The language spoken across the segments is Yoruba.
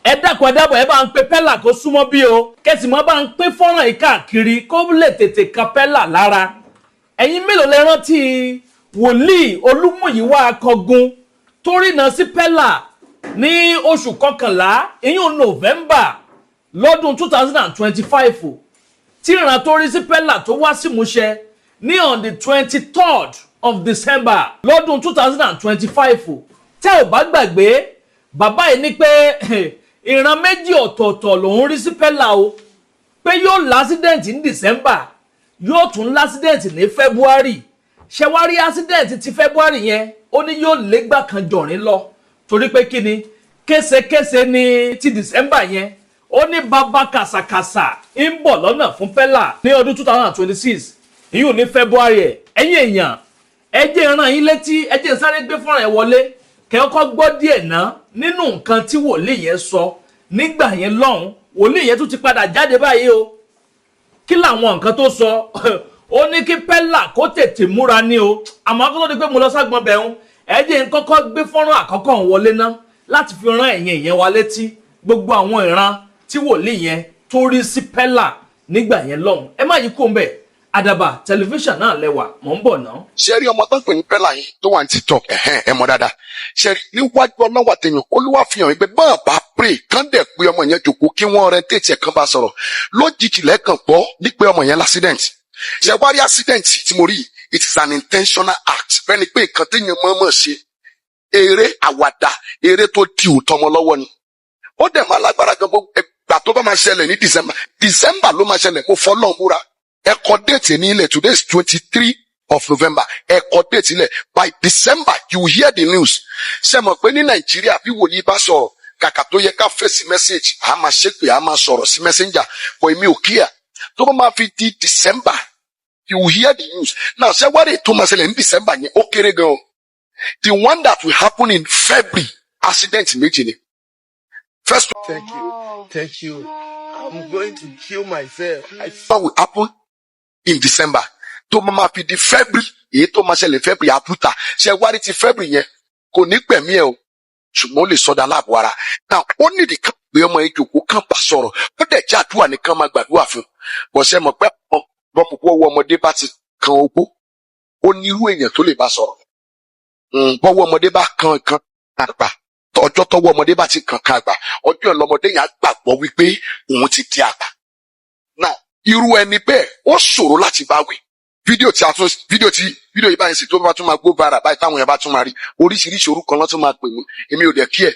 Ẹ dákun, ẹ dábọ̀, ẹ bá ń pe Pella kó súnmọ́ bí o, kẹsì mọ́ bá ń pín fọ́nrán yìí káàkiri kó lè tètè kan Pella lára. Ẹ̀yin mélòó lẹ rántí wòlíì Olúmúyìwá Akọgun tó rìnà sí Pella ní oṣù kọkànlá, ìyún November lọ́dún 2025, tí ìran tó rí sí Pella tó wá símúṣẹ ní on the 23rd of December lọ́dún 2025? Tẹ́ ò bá gbàgbé, bàbá yìí ní pé ìran méjì ọ̀tọ̀ọ̀tọ̀ lòún rí sí Pella o, pé yóò l'accident ní December, yóò tún l'accident ní February. Ṣe wá rí accident ti February yẹn, ó ní yóò légbà kan jọ̀rín lọ, torí pé kí ni, késekése ní ti December yẹn. Ó ní bàbá kàsàkàsà ń bọ̀ lọ́nà fún Pella ní ọdún 2026, ìyún ní February ẹ̀. Ẹ̀yin èèyàn, ẹ jẹ́ rán yín létí, ẹ jẹ́ sáré gbé fọ́nrán ẹ̀ wọlé, kẹ́ ẹ kọ́kọ́ gbọ́ díẹ̀ ná nínú nǹkan tí wòlíì yẹn sọ nígbà yẹn lọ́hùn. Wòlíì yẹn tún ti padà jáde báyìí o. Kí làwọn nǹkan tó sọ? Ó ní kí Pella kó tètè múra ní o. Àmọ́ kó tó di pé mo lọ ságbọn bẹ̀rùn, ẹ jẹ́ n kọ́kọ́ gbé fọ́nrán àkọ́kọ́ ń wọlé ná láti fi rán ẹ̀yin èèyàn wa létí gbogbo àwọn ìran tí wòlíì yẹn tó rí sí Pella nígbà yẹn lọ́hùn. Ẹ má yí kó ń bẹ̀, Àdàbà Tẹlifíṣàn náà lẹ́wà, mò ń bọ̀ ná. Ṣe rí ọmọ tó ń pè ní Pella yẹn tó wà ní TikTok, ẹ̀hẹ́n, ẹ mọ̀ dáadáa. Ṣe rí níwájú ọlọ́wà tẹ̀yàn, Olúwa fi hàn pé bọ́ọ̀ bá pray kán dẹ̀ pé ọmọ yẹn jòkó, kí wọ́n rẹ tètè kan bá sọ̀rọ̀, lójijì lẹ́ẹ̀kan gbọ́ ní pé ọmọ yẹn l'accident. Ṣe wá rí accident tí mo rí, it is an intentional act. Bẹ́ẹ̀ ni pé nǹkan téèyàn mọ̀ọ́mọ̀ ṣe, eré àwàdà, eré tó di òótọ́ ọmọ lọ́wọ́ ni. Ó dẹ̀ máa lágbára gan. Gbogbo ìgbà tó bá máa ṣẹlẹ̀ ní December, December ló máa ṣẹlẹ̀. Mo fọlọ́run búra, ẹ kọ date ní ilẹ̀. Today is 23 of November. Ẹ kọ date ilẹ̀, by December you will hear the news. Ṣe mọ̀ pé ní Nàìjíríà, bí wòlíì bá sọ̀rọ̀, kàkà tó yẹ ká fèsì message, a máa ṣépè, a máa sọ̀rọ̀ sí messenger. But èmi ò kíyà. Tó bá máa fi di December, you will hear the news. Now, ṣé wá rí tó máa ṣẹlẹ̀ ní December yẹn, ó kéré gan o. The one that will happen in February, accident méjì ni. First Thank you. Thank you. I'm going to kill myself. I one will happen in December. Tó máa fi di February, èyí tó máa ṣẹlẹ̀ February àbúta. Ṣé wá rí ti February yẹn, kò ní pẹ̀mí ẹ̀ o, ṣùgbọ́n ó lè sọdá láàbò ara. Now, ó nídìí kan pé ọmọ ìjòkó kan bá sọ̀rọ̀, ó dẹ̀ jẹ́ àdúrà nìkan máa gbàdúrà fún bọ̀. Ṣe mọ̀ pé bọ́mù bọ́wọ́ ọmọdé bá ti kan ogbó, ó ní irú èèyàn tó lè bá sọ̀rọ̀. Bọ́wọ́ ọmọdé bá kan kan àgbà, ọjọ́ tọ́wọ́ ọmọdé bá ti kàn kan àgbà, ọjọ́ ìlọmọdé yẹn á gbàgbọ́ wípé òun ti di àgbà. Now, irú ẹni bẹ́ẹ̀, ó ṣòro láti bá wí. Fídíò tí a tún fídíò tí fídíò yìí báyìí sì tó bá tún máa gbó bára báyìí, táwọn yẹn bá tún máa rí oríṣiríṣi orúkọ lọ́n tún máa pè mí. Èmi ò dẹ̀ kí ẹ̀.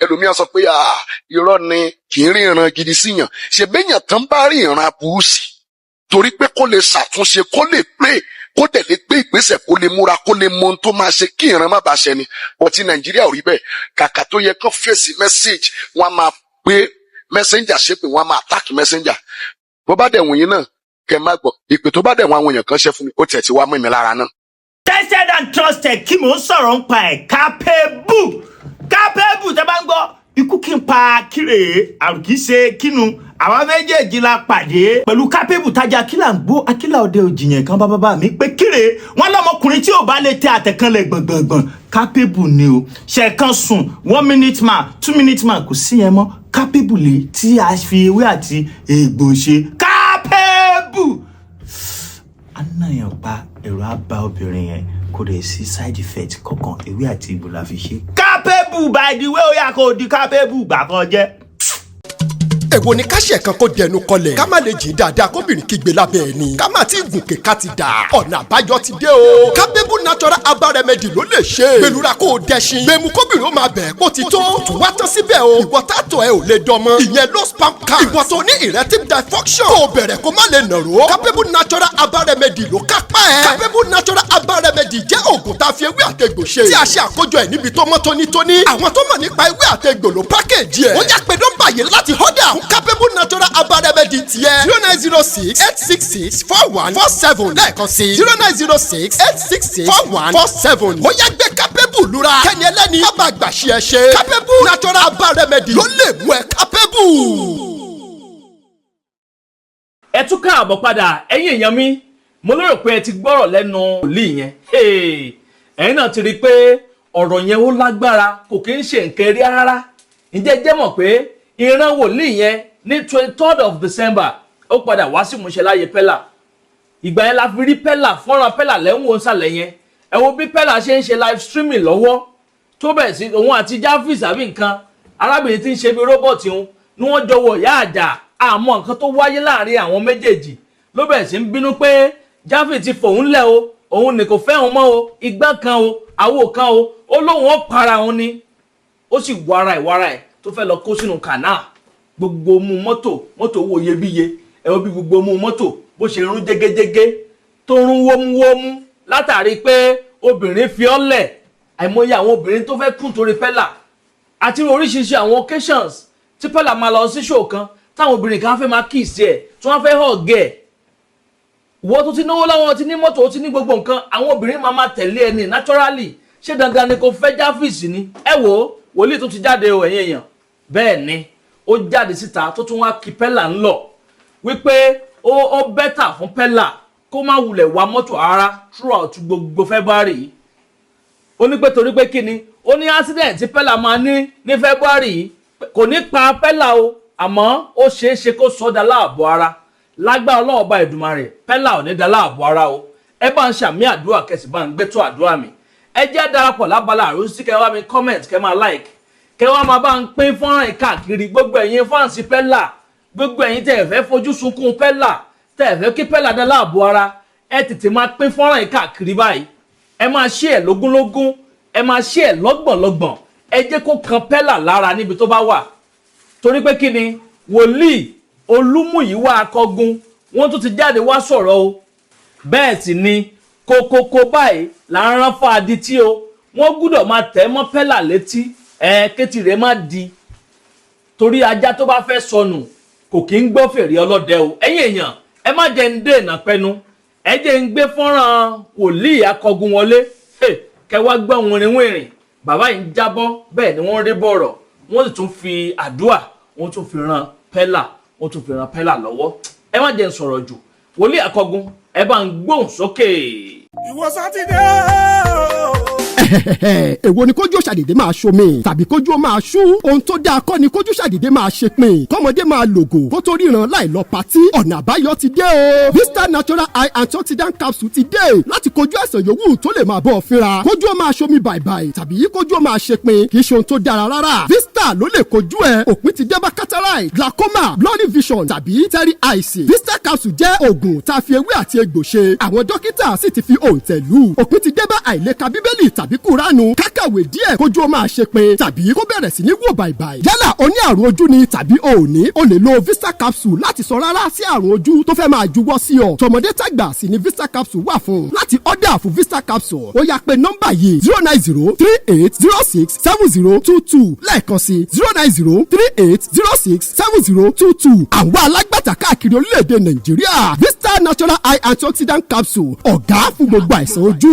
Ẹlòmíràn sọ pé, "Ah, irọ́ ni, kì í rí ìran gidi síyàn." Ṣe béèyàn tán bá rí ìran aburú sí, torí pé kó lè ṣàtúnṣe, kó lè pray, kó dẹ̀ lè gbé ìgbésẹ̀, kó lè múra, kó lè mọ ohun tó máa ṣe kí ìran má bàa ṣẹ ni. But ti Nàìjíríà ò rí bẹ́ẹ̀. Kàkà tó yẹ kó fèsì message, wọ́n á máa gbé messenger ṣépè, wọ́n á máa attack messenger. Bó bá dẹ̀ wọ̀nyí náà, kẹ́ má gbọ́ ìpè tó bá dẹ̀ wọ́n, àwọn èèyàn kan ṣe fún mi, ó tiẹ̀ ti wá mọ́ mi lára náà. Tested and trusted, kí mò ń sọ̀rọ̀ ń pa ẹ̀? Capable, capable. Tẹ́ bá ń gbọ́ ikú kí n pa kíre, àrùn kì í ṣe kínu, àwa méjèèjì la pàdé pẹ̀lú capable tajà. Akílà ń gbó akílà òde òjìyàn kan bá bàbá mi pé kíre wọn lọmọkùnrin tí ò bá lè tẹ àtẹ̀kànlẹ̀ gbọ̀ngbọ̀ngbọ̀n, capable ni o. Ṣẹ̀kan sùn, 1 minute man, 2 minute man, kò sí yẹn mọ́. Capable lè tí a fi ewé àti egbò ṣe. Capable anáyàn pa, ẹ̀rọ á bá obìnrin yẹn, kò dẹ̀ sí side effect kankan. Ewé àti egbò la fi ṣe. Capable, by the way, ó yà kó di capable gbà kan jẹ́. Èwo ni ká ṣe kan kó dẹnu kọlẹ̀, ká má lè jìn dáadáa, kóbìnrin kígbe lábẹ́ ẹ̀ ni, ká má ti gùnkè ká ti dà? Ọ̀nà àbáyọ ti dé o. Capable Natural Herbal Remedy ló lè ṣe. Gbẹlura kó o dẹṣin gbẹmú, kóbìnrin ó máa bẹ̀ kó ti tó. Tún wá tán síbẹ̀ o, ìwọ tátọ̀ ẹ ò lè dọmọ, ìyẹn low sperm count, ìwọ tó ní erectile dysfunction, kó o bẹ̀rẹ̀ kó má lè nàró, Capable Natural Herbal Remedy ló kápá ẹ̀. Capable Natural Herbal Remedy jẹ́ oògùn tá a fi ewé àtegbò ṣe, tí a ṣe àkójọ ẹ̀ níbi tó mọ́ tónítóní. Àwọn tó mọ̀ nípa ewé àtegbò ló package ẹ̀. Ó yá, pé nọ́mbà yìí láti order fún Capable Natural Herbal Remedy tiẹ̀: 09068664147. Lẹ́ẹ̀kan sí, 09068664147. Ó yá, gbé Capable lura, kẹ́ni ẹlẹ́ni má bàa gbà ṣe ẹ ṣe. Capable Natural Herbal Remedy ló lè mú ẹ capable. Ẹ tún káàbọ̀ padà, ẹ̀yin èèyàn mi. Mo lérò pé ẹ ti gbọ́rọ̀ lẹ́nu wòlíì yẹn. Hey, ẹ̀yin náà ti rí i pé ọ̀rọ̀ yẹn ó lágbára, kò kí ń ṣe nǹkan eré rárá. Ǹjẹ́ jẹ́ mọ̀ pé Ìran wòlíì yẹn ní 23rd of December, ó padà wá sí ìmúṣẹ láyé Pella. Ìgbà yẹn la fi rí Pella. Fọ́nrán Pella lẹ́wọ̀n sàlẹ̀ yẹn. Ẹ wo bí Pella ṣe ń ṣe live streaming lọ́wọ́, tó bẹ̀rẹ̀ sí òun àti Jarvis àbí nǹkan, arábìnrin tí ń ṣe bí robot òun ni wọ́n jọ wọ̀ yá àjà. Àmọ́ nǹkan tó wáyé láàrin àwọn méjèèjì, ló bẹ̀rẹ̀ sí ń bínú pé Jarvis ti fòun lẹ̀ o, òun ní kò fẹ́ òun mọ́ o, igbá kan o, àwo kan o, ó lóun ó para òun ni. Ó sì wara ẹ̀ wara ẹ̀ tó fẹ́ lọ kó sínú kànáà. Gbogbo mú mọ́tò, mọ́tò owó iyebíye. Ẹ wo bí gbogbo mú mọ́tò bó ṣe rún jégéjégé, tó rún wómúwómú látàrí pé obìnrin fi ọ́ lẹ̀. Àìmọye àwọn obìnrin tó fẹ́ kún torí Pella, àti oríṣiríṣi àwọn occasions tí Pella máa lọ sí show kan, táwọn obìnrin kan fẹ́ máa kiss ẹ̀, tí wọ́n fẹ́ hug ẹ̀. Ìwọ tó ti náwó láwọn, ti ní mọ́tò, ó ti ní gbogbo nǹkan, àwọn obìnrin máa tẹ̀lé ẹni naturally. Ṣé dandan ni kò fẹ́ Jarvis ni? Ẹ wò ó, wòlíì tó ti jáde o, ẹ̀yin èèyàn. Bẹ́ẹ̀ ni ó jáde síta, tó tún wá kí Pella ń lọ wípé ó better fún Pella kó má wulẹ̀ wa mọ́tò rárá throughout gbogbo February yìí. Ó ní pé torí pé kíni? Ó ní accident tí Pella máa ní ní February yìí kò ní pa Pella o, àmọ́ ó ṣeé ṣe kó sọ́dà láàbọ̀ ara. Lágbára Ọlọ́run Ọba Èdùmàrè, Pella ò ní da láàbọ̀ ara o. Ẹ bá ń ṣàmì àdúrà, kẹsì bá ń gbẹ́tọ̀ àdúrà mi. Ẹ jẹ́ darapọ̀ lábala àròsí, kẹ́ wá mi comment, kẹ́ máa like, kẹ́ wá máa bá ń pín fọ́nrán yìí káàkiri. Gbogbo ẹ̀yin fans Pella, gbogbo ẹ̀yin tẹ́ ẹ fẹ́ fojú sunkún Pella, tẹ́ ẹ fẹ́ kí Pella dá láàbọ̀ ara, ẹ tètè máa pín fọ́nrán yìí káàkiri báyìí. Ẹ máa share ẹ̀ lógúnlógún, ẹ máa share ẹ̀ lọ́gbọ̀nlọ́gbọ̀n. Ẹ jẹ́ kó kan Pella lára níbi tó bá wà. Torí pé kí ni? Wòlíì Olúmúyìwá Akọgun, wọ́n tún ti jáde wá sọ̀rọ̀ o. Bẹ́ẹ̀ sì ni kókókó báyìí là ń rán fún adití o. Wọ́n gbúdọ̀ máa tẹ̀ mọ́ Pella létí ẹ, kétì rẹ̀ má di, torí ajá tó bá fẹ́ sọnù kò kí ń gbọ́ fèrè ọlọ́dẹ o. Ẹ̀yin èèyàn, ẹ má jẹ́ ń dènà pẹnu, ẹ jẹ́ ń gbé fọ́nrán wòlíì Akọgun wọlé kẹ wá gbọ́ wìnrìnwìnrìn. Bàbá yìí ń jábọ́, bẹ́ẹ̀ ni wọ́n rí bọ̀rọ̀, wọ́n sì tún fi àdúà, wọ́n tún fi ran Pella, wọ́n tún fi ran Pella lọ́wọ́. Ẹ má jẹ́ ń sọ̀rọ̀ jù. Wòlíì Akọgun, ẹ bá ń gbóhùn sókè. Ìwọ Sátidé o. Èwo ni kójú ṣàdédé máa ṣomi tàbí kójú ó máa ṣú? Ohun tó dáa kọ́ ni kójú ṣàdédé máa ṣe pin, kọ́mọdé máa lògò kó tó ríran láì lọ patí. Ọ̀nà àbáyọ ti dé o. Vista Natural Eye Antioxidant Capsule ti dé láti kojú àìsàn yòówù tó lè máa bọ̀ fínra. Kójú ó máa ṣomi bàìbàì tàbí kójú ó máa ṣe pin kì í ṣe ohun tó dára rárá. Vista ló lè kojú ẹ̀. Òpin ti dé bá cataract, glaucoma, blurry vision tàbí teary eyes. Vista capsule jẹ́ oògùn tá a fi ewé àti egbò ṣe. Àwọn dókítà sì ti fi òǹtẹ̀ lù. Òpin ti dé bá àìlèka Bíbélì tàbí Kúránù, kákàwé díẹ̀ kójú ó máa ṣe pin tàbí kó bẹ̀rẹ̀ sí ní wò bàìbàì. Yálà o ní àrùn ojú ni tàbí o ò ní, o lè lo Vista capsule láti sọ rárá sí àrùn ojú tó fẹ́ máa juwọ́ sí ọ. Tọmọdé tàgbà sì ni Vista capsule wà fún. Láti order fún Vista capsule, ó yá, pé nọ́mbà yìí: 09038067022. Lẹ́ẹ̀kan sí: 09038067022. Àwọn alágbàtà káàkiri orílẹ̀-èdè Nàìjíríà. Vista Natural Eye Antioxidant Capsule, ọ̀gá fún gbogbo àìsàn ojú.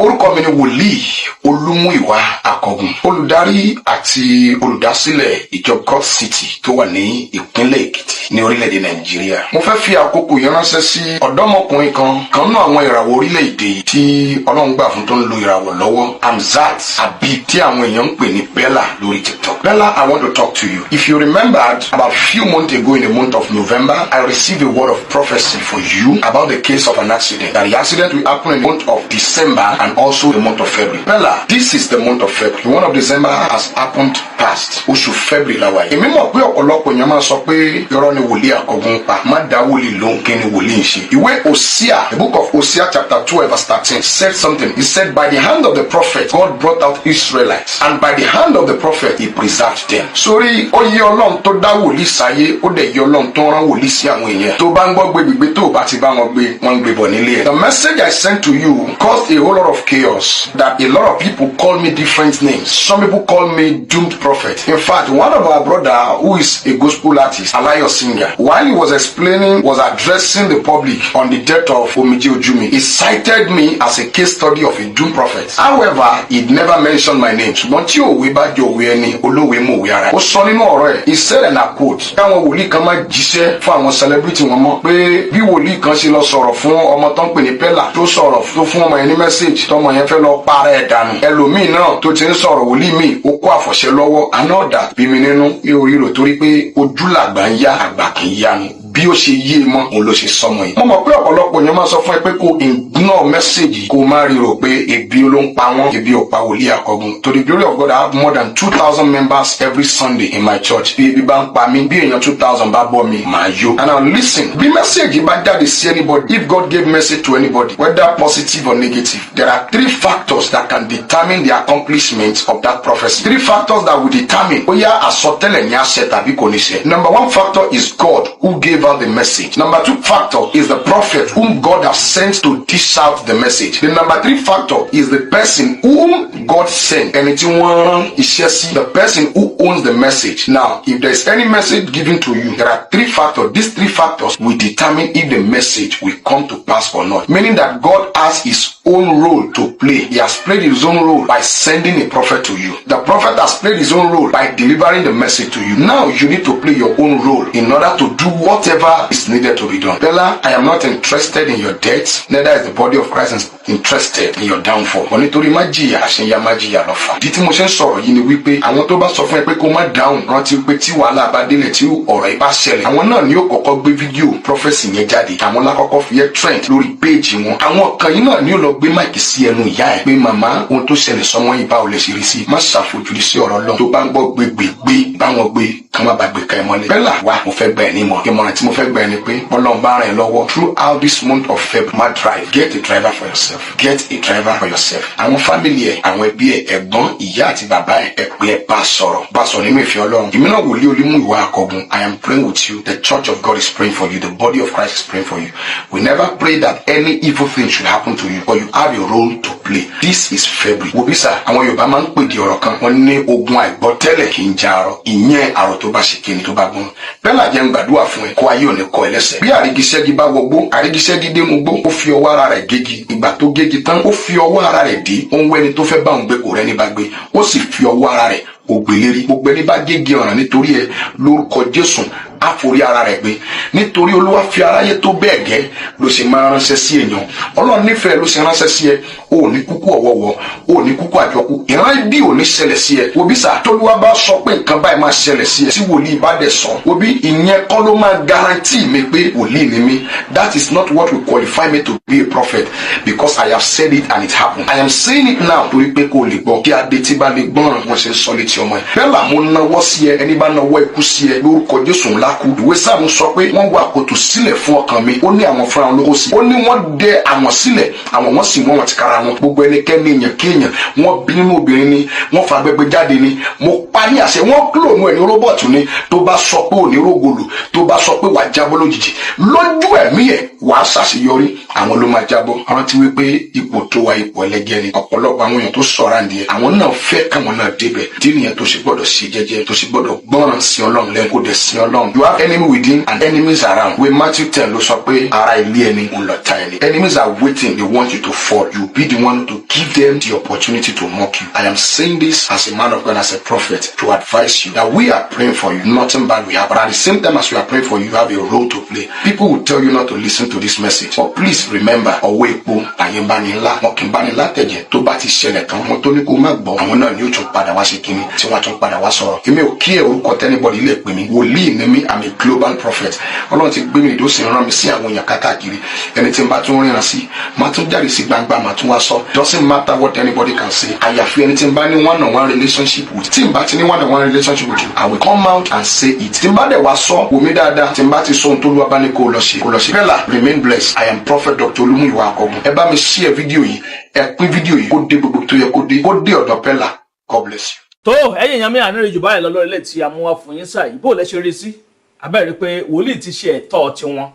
Orúkọ mi ni Wòlíì Olúmúìwá Akọgun, olùdarí àti olùdásílẹ̀ ìjọ God City tó wà ní ìpínlẹ̀ Èkìtì ní orílẹ̀-èdè Nàìjíríà. Mo fẹ́ fi àkókò yẹn ránṣẹ́ sí ọ̀dọ́mọkùnrin kan kan náà, àwọn ìràwọ̀ orílẹ̀-èdè tí Ọlọ́run gbà fún tó ń lo ìràwọ̀ lọ́wọ́, Hamzat Habib, tí àwọn èèyàn ń pè ní Bella lórí TikTok. Bella, I want to talk to you. If you remembered, about few months ago, in the month of November, I received a word of prophecy for you about the case of an accident, that the accident will happen in the month of December and also the month of February. Bella, this is the month of February. The one of December has happened past. Oṣù February la wà yìí. Èmi mọ̀ pé ọ̀pọ̀lọpọ̀ èèyàn máa sọ pé irọ́ ni wòlíì Akọgun pa. Má dá wòlíì lóhùn, kí ni wòlíì ń ṣe? Ìwé Hosea, the book of Hosea chapter 12 verse 13 said something. He said, "By the hand of the prophet, God brought out Israelites, and by the hand of the prophet, he preserved them." Sórí, ó yé Ọlọ́run tó dá wòlíì sáyé, ó dẹ̀ yé Ọlọ́run tó rán wòlíì sí àwọn èèyàn. Tó bá ń gbọ́ gbégbé, tó o bá ti bá wọn gbé, wọ́n ń gbé bọ̀ nílé ẹ̀. The message I sent to you caused a whole lot of chaos, that a lot of people call me different names. Some people call me doomed prophet. In fact, one One of our brother who is a gospel artist, Alayo singer, while he was explaining, was addressing the public on the death of Omije Ojumi, he cited me as a case study of a doom prophet. However, he never mentioned my name. Ṣùgbọ́n tí òwe bá jọ òwe ẹni, olówe mú òwe ara ẹ̀. Ó sọ nínú ọ̀rọ̀ ẹ̀, he said, and I quote, káwọn wòlíì kan máa jíṣẹ́ fún àwọn celebrity wọn mọ́ pé bí wòlíì kan ṣe lọ sọ̀rọ̀ fún ọmọ tó ń pè ní Pella, tó sọ̀rọ̀ tó fún ọmọ yẹn ní message, tọmọ yẹn fẹ́ lọ para ẹ̀ dànù. Ẹlòmíì náà tó ti ń sọ̀rọ̀, wòlíì míì, ó kó àfọ̀ṣẹ lọ́wọ́ anọ́ọ̀dà bí mi nínú ní orí rò torí pé ojú làgbà ń yá, àgbà kì í yánu. Bí ó ṣe yé e mọ́ òun ló ṣe sọmọ yìí. Mo mọ̀ pé ọ̀pọ̀lọpọ̀ yẹn máa sọ fún ẹ pé kó ignore message, kó má ríro pé ebi ló ń pa wọ́n, ebi ò pa wòlíì Akọgun. To the glory of God, I have more than 2,000 members every Sunday in my church. Bí ebi bá ń pa mí, bí èèyàn 2,000 bá bọ́ mi, màá yó. And now listen, bí message bá jáde sí anybody, if God gave message to anybody, whether positive or negative, there are three factors that can determine the accomplishment of that prophecy. Three factors that will determine bóyá àsọtẹ́lẹ̀ ní àṣẹ tàbí kò ní ṣẹ. Number one factor is God who gave out the message. Number two factor is the prophet whom God has sent to dish out the message. The number three factor is the person whom God sent. Ẹni tí wọ́n rán iṣẹ́ sí. The person who owns the message. Now, if there is any message given to you, there are three factors. These three factors will determine if the message will come to pass or not. Meaning that God has his own role to play. He has played his own role by sending a prophet to you. The prophet has played his own role by delivering the message to you. Now you need to play your own role in order to do whatever is needed to be done. Bella, I am not interested in your death, neither is the body of Christ interested in your downfall. Wọ́n nítorí má jìyà, àṣeyá má jìyà lọ́fà. Ìdí tí mo ṣe ń sọ̀rọ̀ yìí ni wípé àwọn tó bá sọ fún ẹ pé kó má dáhùn, rántí pé tí wàhálà bá délẹ̀, tí ọ̀rọ̀ yìí bá ṣẹlẹ̀, àwọn náà ni ó kọ́kọ́ gbé fídíò prophecy yẹn jáde. Àwọn lákọ́kọ́ fi ẹ́ trend lórí péèjì wọn. Àwọn kan yìí náà ni ó lọ gbé mic sí ẹnu ìyá ẹ̀ pé, "Màmá, ohun tó ṣẹlẹ̀ sọmọ yìí, báwo lè ṣe rí sí?" Má ṣàfojúdi sí ọ̀rọ̀ lọ. Tó bá ń gbọ́ gbégbégbé, báwọn gbé kán má ba gbé ká ẹ mọ́lẹ̀. Bella wá, mo fẹ́ gba ẹ ní ìmọ̀. Ìmọ̀ràn tí mo fẹ́ gba ẹ ni pé Ọlọ́run bá ràn ẹ́ lọ́wọ́, throughout this month of February, má drive. Get a driver for yourself. Get a driver for yourself. Àwọn family ẹ, àwọn ẹbí ẹ, ẹ̀gbọ́n, ìyá àti bàbá ẹ, ẹ pé ẹ bá sọ̀rọ̀, bá sọ̀rọ̀ nínú ìfẹ́ Ọlọ́run. Èmi náà, wòlíì Olúmúyìwá Akọgun, I am praying with you. The church of God is praying for you. The body of Christ is praying for you. We never pray that any evil thing should happen to you, but you have a role to play. This is February. Wo bí sà, àwọn Yorùbá máa ń pèdè ọ̀rọ̀ kan, wọ́n ní ogun àìgbọ́tẹ́lẹ̀ kì í ja arọ, ìyẹn àrò tó bá ṣe kíni, tó bá gbọ́n. Bella, jẹ́ ń gbàdúrà fún ẹ, kó ayé ò ní kọ ẹ lẹ́sẹ̀. Bí àrígiṣẹ́gi bá wọgbó, àrígiṣẹ́gi dénú gbó, ó fi ọwọ́ ara rẹ̀ gégi. Ìgbà tó gégi tán, ó fi ọwọ́ ara rẹ̀ dé. Ó ń wẹ́ni tó fẹ́ bá òun gbé, kò rẹ́ni bá gbé, ó sì fi ọwọ́ ara rẹ̀ ògbélérí. Gbogbo ẹni bá gégi ọ̀ràn nítorí ẹ, lórúkọ Jésù, àforí ara rẹ̀ gbé. Nítorí Olúwa fi aráyé tó bẹ́ẹ̀ gẹ́ ló ṣe máa ránṣẹ́ sí èèyàn. Ọlọ́run nífẹ̀ẹ́ ló ṣe ránṣẹ́ sí ẹ. O ò ní kúkú ọ̀wọ́wọ́, o ò ní kúkú àjọkú, ìran bí ò ní ṣẹlẹ̀ sí ẹ. Wo bí sà, tólúwa bá sọ pé nǹkan báyìí máa ṣẹlẹ̀ sí ẹ, tí wòlíì bá dẹ̀ sọ, wo bí, ìyẹn kọ́ ló máa guarantee mi pé wòlíì ni mí. That is not what will qualify me to be a prophet, because I have said it and it happened. I am saying it now torí pé kò lè gbọ́. Kí adé tí bá lè gbọ́ràn, wọ́n ṣe ń sọ létí ọmọ ẹ. Bẹ́ẹ̀ mo nawọ́ sí ẹ, ẹni bá nawọ́ ikú sí ẹ, lórúkọ Jésù, ńlá kú. Ìwé Sáàmù sọ pé wọ́n wá kòtò sílẹ̀ fún ọkàn mi. Ó ní àwọn fúnra wọn ló kó sí. Ó ní wọ́n dẹ àwọn sílẹ̀, àwọn wọ́n sì wọ́n wọn ti kára wọn. Gbogbo ẹnikẹ́ni, èèyàn kéèyàn, wọ́n bí nínú obìnrin ni, wọ́n fa gbẹgbẹ jáde ni, mo pa ní àṣẹ, wọ́n clone ẹ̀ ní robot ni, tó bá sọ pé ò ní rógolò, tó bá sọ pé wàá jábọ́ lójijì lójú ẹ̀mí ẹ̀, wàá ṣàṣeyọrí, àwọn ló máa jábọ́. Rántí wípé ipò tó wà, ipò ẹlẹgẹ́ ni. Ọ̀pọ̀lọpọ̀ àwọn èèyàn tó sọ̀rọ̀ àǹdí ẹ̀, àwọn náà fẹ́ káwọn náà débẹ̀. Dí nìyẹn tó ṣe gbọ́dọ̀ ṣe jẹ́jẹ́, tó ṣe gbọ́dọ̀ gbọ́ràn sí Ọlọ́run lẹ́nu, kó dẹ̀ sí Ọlọ́run. You have enemy within and enemies around. Wé Matthew 10 ló sọ pé ara ilé ẹni ń lọ ta ẹni. Enemies are waiting. They want you to fall. You be the one to give them the opportunity to mock you. I am saying this as a man of God, as a prophet, to advise you that we are praying for you. Nothing bad will happen, but at the same time as we are praying for you, you have a role to play. People will tell you not to listen to this message, but please remember, ọwọ́ epo àyè ń bá ní ńlá, wọn kì í bá ní látẹ̀jẹ̀. Tó bá ti ṣẹlẹ̀ tán, wọn tó ní kó má gbọ́, àwọn náà ni ó tún padà wá ṣe kínní tí wọ́n tún padà wá sọ̀rọ̀. Èmi ò kí ẹ̀ orúkọ tí anybody lè pè mí. Wòlíì ni mí. I'm a global prophet. Ọlọ́run ti gbé mi ìdó sì rán mi sí àwọn èèyàn káàkiri. Ẹni tí n bá tún ríran sí, máa tún jáde sí gbangba, máa tún wá sọ. Doesn't matter what anybody can say, àyàfi ẹni tí n bá ní one on one relationship with. Tí n bá ti ní one on one relationship with you, I will come out and say it. Tí n bá dẹ̀ wá sọ, wò mí dáadáa, tí n bá ti sọ ohun tó lúwa bá ní kó lọ ṣe, kó lọ ṣe. Bella, remain blessed. I am Prophet Dr. Olúmúyìwá Akọgun. Ẹ bá mi share fídíò yìí, ẹ pín fídíò yìí kó dé gbogbo tó yẹ kó dé, kó dé ọ̀dọ̀ Bella. God bless you. Tó ẹ̀yin èèyàn mi, àná jù báyìí lọ lórí ilé tí a mú wá fún yín sáà yìí. Bó lẹ ṣe rí sí abẹ́rẹ́ pé wòlíì ti ṣe ẹ̀tọ́ tiwọn,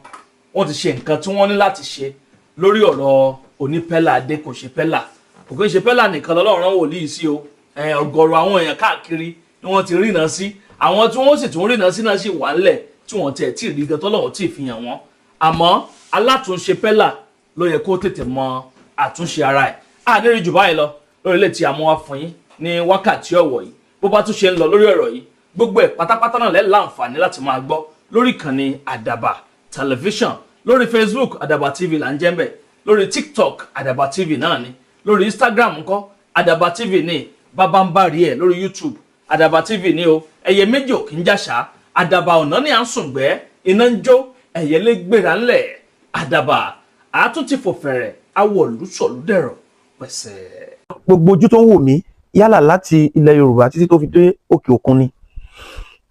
wọ́n ti ṣe nǹkan tí wọ́n ní láti ṣe lórí ọ̀rọ̀ onípẹ́là adé. Kò ṣe pẹ́là, kò kí ń ṣe pẹ́là nìkan lọ́lọ́run rán wòlíì sí o. Ọ̀gọ̀rọ̀ àwọn èèyàn káàkiri. ni wọ́n ti ríran sí. Àwọn tí wọ́n sì tún ríran sí náà sì wà ńlẹ̀ tí wọ́n tiẹ̀ tí ì rí gan tọ́lọ́run tí ì fi hàn wọ́n. Àmọ́ alátúnṣe Pella ló yẹ kó tètè mọ àtúnṣe ara ẹ̀. Àníri jù báyìí lọ lórí ilé tí a mú wá fún yín ní wákàtí ọ̀wọ̀ yìí. Bó bá tún ṣe ń lọ lórí ọ̀rọ̀ yìí, gbogbo ẹ̀ pátápátá náà lẹ́ láǹfààní láti máa gbọ́ lórí ìkànnì Àdàbà Tẹlifíṣàn. Lórí Facebook, Àdàbà TV là ń jẹ́ ń bẹ̀. Lórí TikTok, Àdàbà TV náà ni. Lórí Instagram ńkọ́, Àdàbà TV ní. Bàbá ń bá rí ẹ̀ lórí YouTube, Àdàbà TV ní o. Ẹyẹ méjì ò kì í jàṣà. Àdàbà ọ̀nà ní à ń sùn gbẹ́, iná ń jó, ẹyẹ lè gbéra ńlẹ̀. Àdàbà àtúntì fò fẹ̀rẹ̀ awọ̀lú sọ̀lú dẹ̀rọ̀ pẹ̀sẹ̀. Gbogbo ojú tó ń wò mí, yálà láti ilẹ̀ Yorùbá títí tó fi dé òkè òkun ni,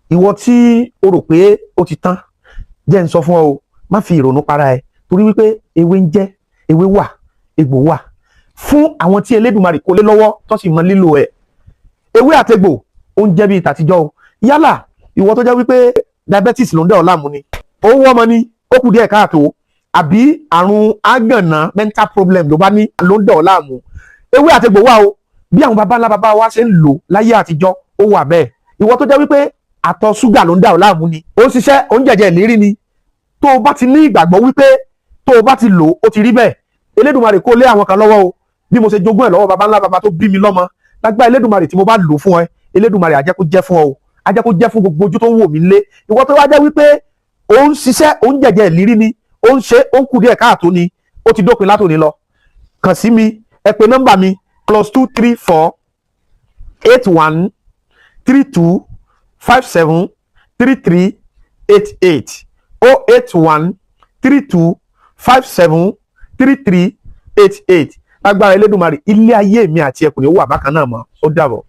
ìwọ tí o rò pé ó ti tán, jẹ́ ń sọ fún ọ o, má fi ìrònú para ẹ, torí wípé ewé ń jẹ́ ewé wà, egbò wà fún àwọn tí Elédùmarè kó lé lọ́wọ́ tó sì mọ lílò ẹ̀. Ewé àtegbò ó ń jẹ́ bíi tàtijọ́ o. Yálà ìwọ tó jẹ́ wípé diabetes ló ń dẹ̀ ọ́ láàmú ni, ó ń wọ́ ọmọ ni, ó kù díẹ̀ káàtó, àbí àrùn àgànná, mental problem ló bá ní ló ń dẹ̀ ọ́ láàmú, ewé àtegbò wà o. Bí àwọn baba ńlá baba wa ṣe ń lò láyé àtijọ́, ó wà bẹ́ẹ̀. Ìwọ tó jẹ́ wípé àtọ̀ ṣúgà ló ń dà ọ́ láàmú ni, ó ń ṣiṣẹ́, ó ń jẹ̀jẹ̀ ìlérí ni, tó o bá ti ní ìgbàgbọ́ wípé tó o bá ti lò ó ti rí bẹ́ẹ̀, Elédùmarè kó lé àwọn kan lọ́wọ́ o. Bí mo ṣe jogún ẹ̀ lọ́wọ́ baba ńlá baba tó bí mi lọ́mọ, lágbá Elédùmarè, tí mo bá lò fún ẹ, Elédùmarè á jẹ́ kó jẹ́ fún ọ o, á jẹ́ kó jẹ́ fún gbogbo ojú tó ń wò mí lé. Ìwọ tó wá jẹ́ wípé ó ń ṣiṣẹ́, ó ń jẹ̀jẹ̀ ìlérí ni, ó ń ṣe, ó ń kù díẹ̀ káàtó ni, ó ti dópin látòní lọ, kàn sí mi. Ẹ pè nọ́mbà mi: +234 81 32 57 33 88, 081 32 57 33 88. Lágbára Elédùmarè, ilé ayé mi àti ẹkùn ní ó wà bákan náà mọ́. Ó dàbọ̀.